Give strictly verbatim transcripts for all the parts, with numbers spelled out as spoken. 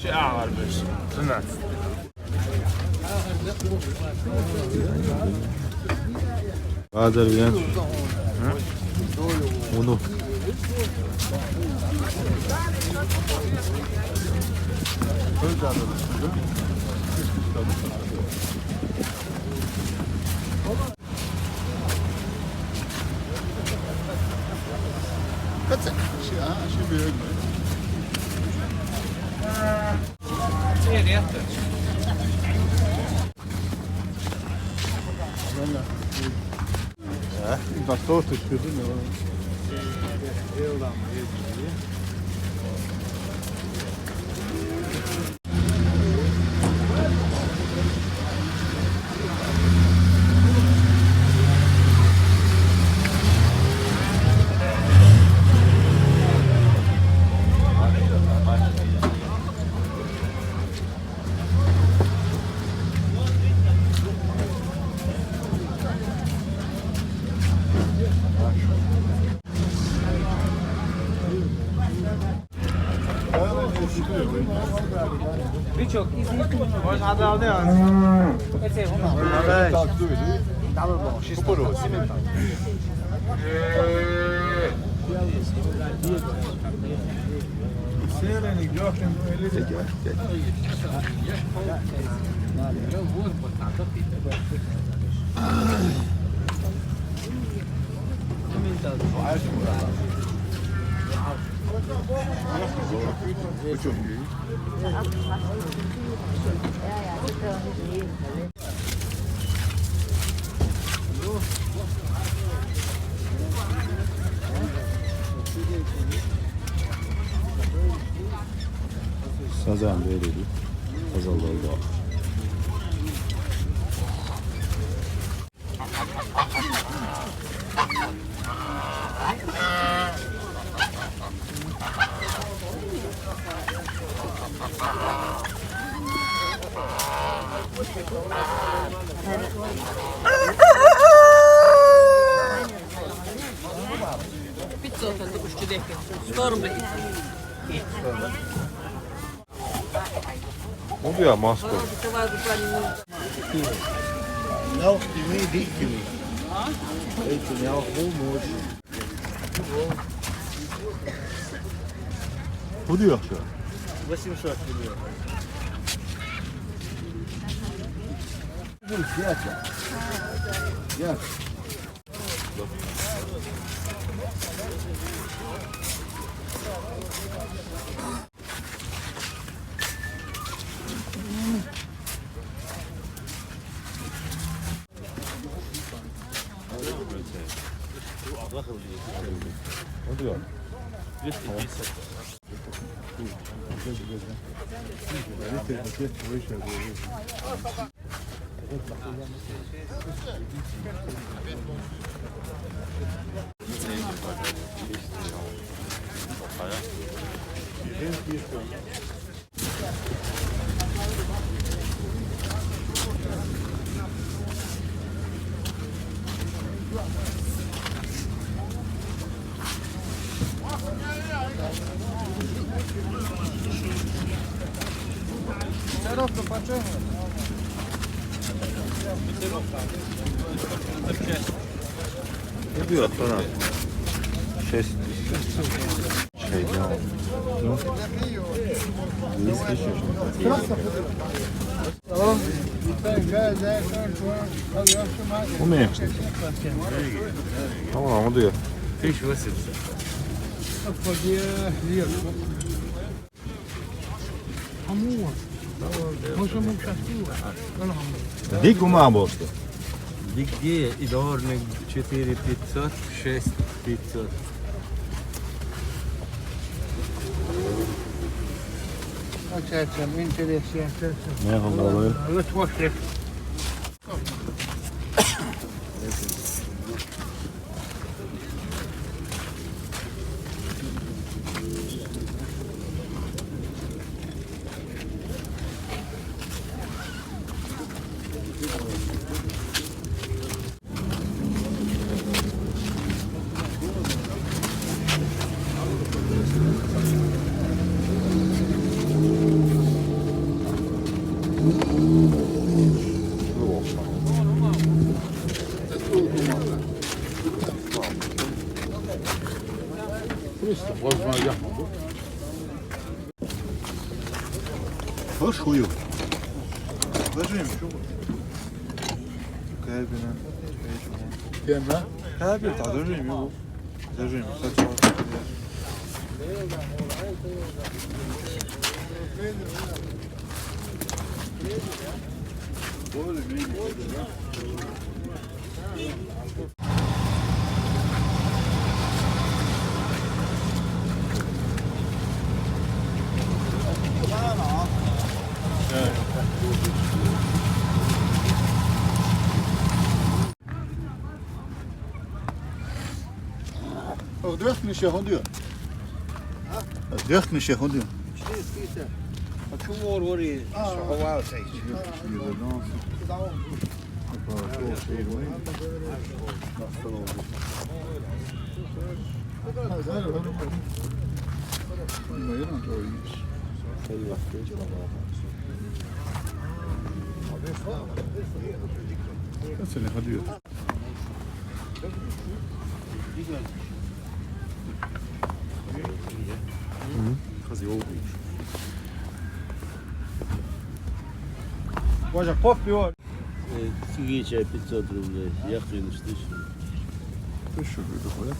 Şey ağır bir şey. Zınaat. Bahadır bilen. Hı? Onu. Kaç? Şey, ha, şey bir ölmüyor. Basta outro estudo, não. Bicho, ¿qué hiciste? Pues, anda, ¿dónde vas? Ese es uno. Double bone, she's double bone. Sazan böyle bir pazarları da var. Пятьсот, это уж чудеки. Сто рублей. Oluyor masko. Lauch, die Mehl, die Mehl. Welche Lauch, wo muss? Oluyor. Восемьсот рублей. Gel. Gel. Oluyor. Gidiyor falan. Şey, şey ya. Yok. Biz geçiyoruz. Bu mu yakıştı? Tamam, o diyor. Тысяча восемьсот. Dik mi abi olsun? Dik diye, idornik, четыре пятьсот, шесть пятьсот. Açacağım, интересно, açacağım. Merhabalar. Let's watch it. Hoş huyu. Bacım, şu. Kalbine. Gelme. Kalbine, tadı yok. Даже не хотел. Ach, dúirt mé sé chun dúin. Dúirt mé sé chun dúin. Tá tú mór uairí sa hábhar. That's an idea. Може, кофе? Э, сиги чай пятьсот рублей. Я, конечно, тысячу. Тысячу рублей, да?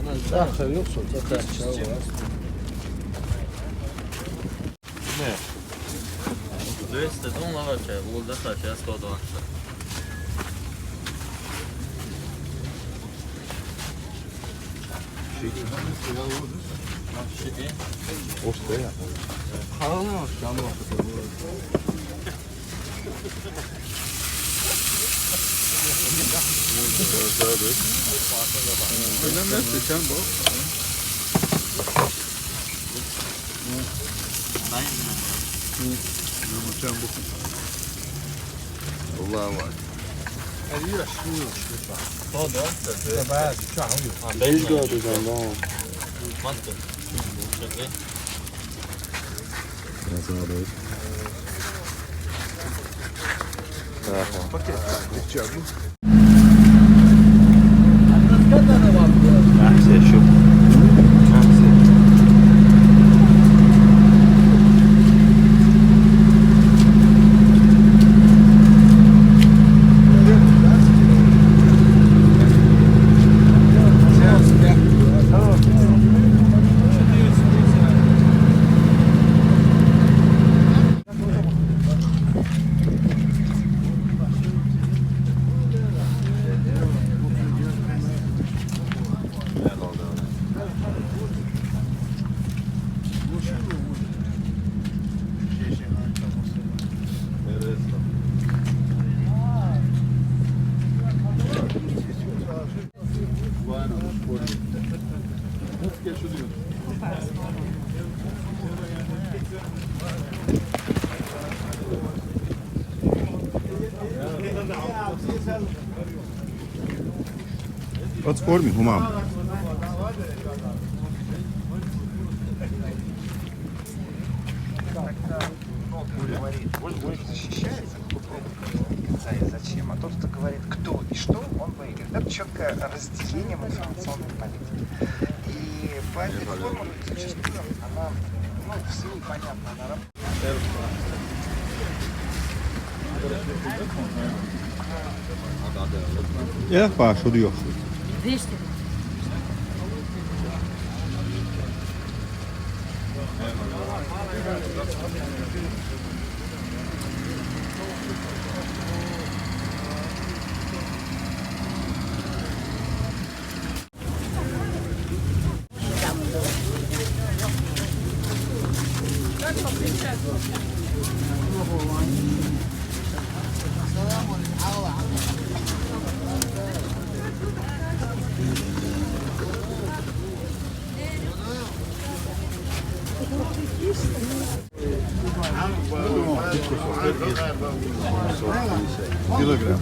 Ana, zaten yoksa zaten. Ne? Двести тонн лавача, улда хача сто двадцать. Ortaya. Kalın olsun ama. Önemli seçen bu. Allahu Akbar. Belga des Andan. Wat voor me, Humam? Ну, он говорит, он, он защищается, зачем? А тот, кто говорит, кто и что, он выиграет. Это четкое разделение в информационной политике. И поэтому формула зачастую, она, ну, всем непонятна, она работает. Эх, Паш, удивился. Двести. Килограмм.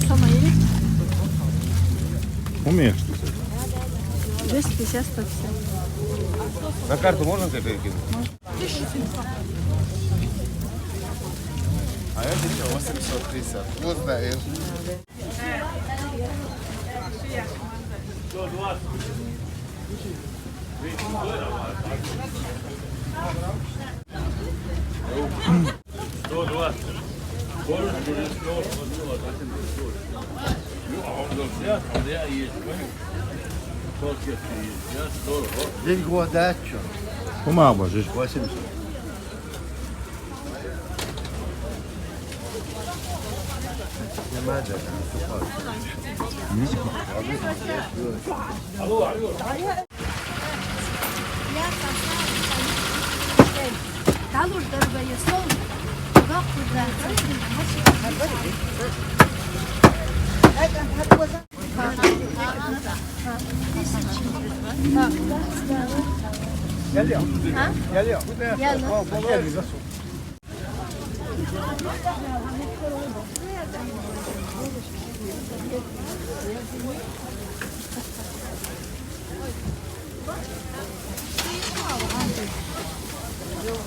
Самойлик. Умеешь ты? Двести пятьдесят, сто пятьдесят. На карту можно тебе перекинуть? А это что, восемьсот пятьдесят? Вот знаешь. Сто двадцать. Короче, уже сто, сто двадцать. Ну, а он говорит, я, а я есть, понимаешь? Салфетки есть, я сто, вот. Здесь года что? Ума божишь. Восемьсот. Не надо. Geliyor. Ha? Geliyor. Geliyor.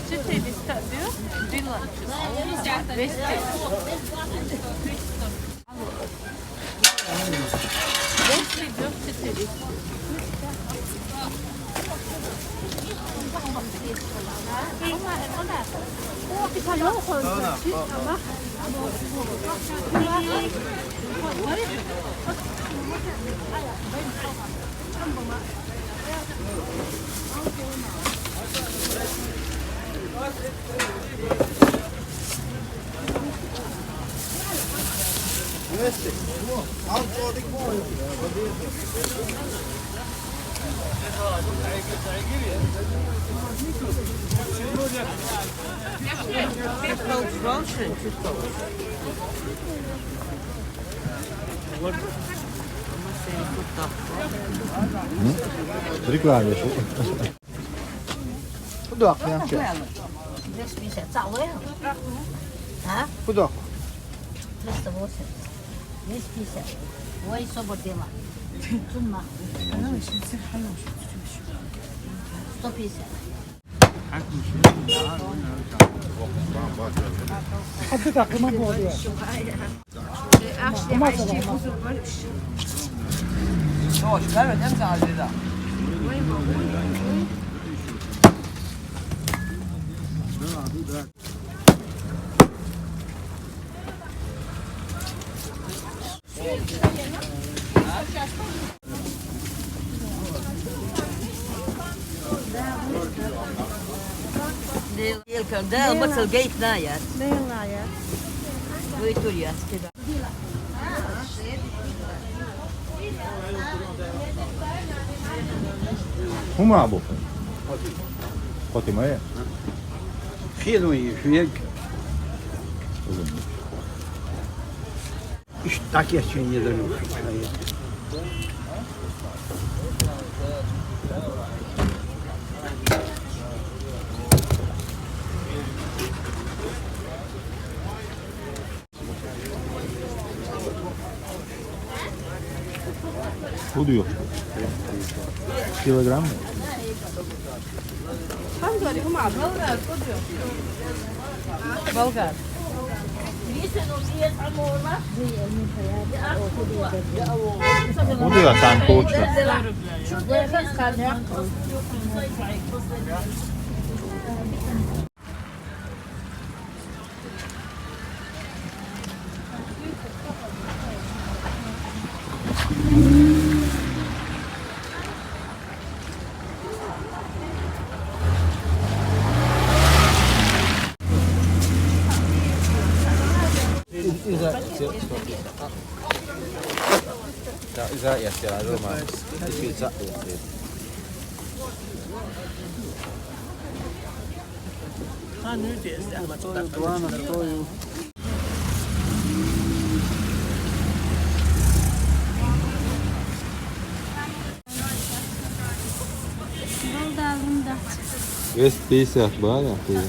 Четыреста, да? Двести. Reklama. Куда? Двести пятьдесят. Целая? А? Куда? Триста восемьдесят. Двести пятьдесят. Ой, собор дела. Сто пятьдесят. Хорошо, да, ведь там за Азиза. Dēl, dēl, dēl, bacel geit nājāt. Dēl nājāt. Vai tur jāskatā? Humā bu. Koti maje? Hieno je, hülyek. Hiç tak yaşayın ya da yok. Budur. Kilogram mı? Bulgar. Budur, sen koçla. Iza, iza, iza, iza, iza. Ha, nu det är det. Vê se tem certo, bora, filha.